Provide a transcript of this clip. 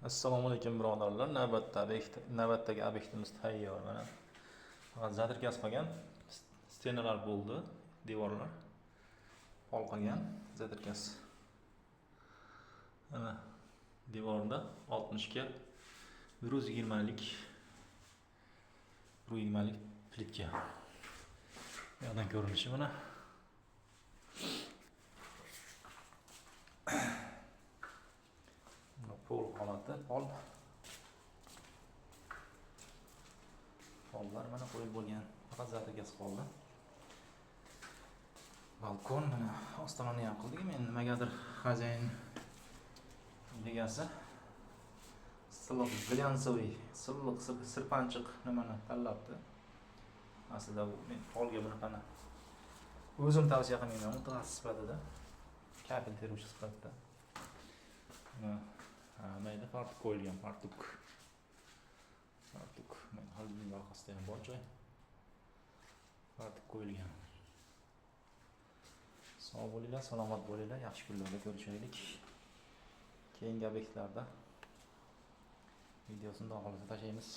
Assalomu alaykum, birodarlar. Navbatda obyekt, navbatdagi obyektimiz tayyor mana. Faqat затирка si qolgan. Стена lar bo'ldi, devorlar. Pol qolgan, затирка si. Mana devorda 60 ga 120 lik 120 lik plitka. Bu yoqdan ko'rinishi mana. Buni pol holati, pol. Pollar mana qo'yib bo'lgan. Faqat затирка si qoldi. Balkon mana ostonani ham qildik. Men nimagadir хозяин egasi silliq глянцевый, silliq sirpanchiq nimani tanlabdi. Aslida bu men polga bunaqani o'zim tavsiya qilmayman mutaxassis sifatida. Kafel teruvchi sifatida. Mana mayda fartuk qo'yilgan, fartuk. Fartuk. Mana холодильник orqasida ham bor joy. Fartuk qo'yilgan. Sog' bo'linglar, salomat bo'linglar. Yaxshi kunlarda ko'rishaylik. Keyingi obyektlarda videosini xudo xohlasa tashlaymiz.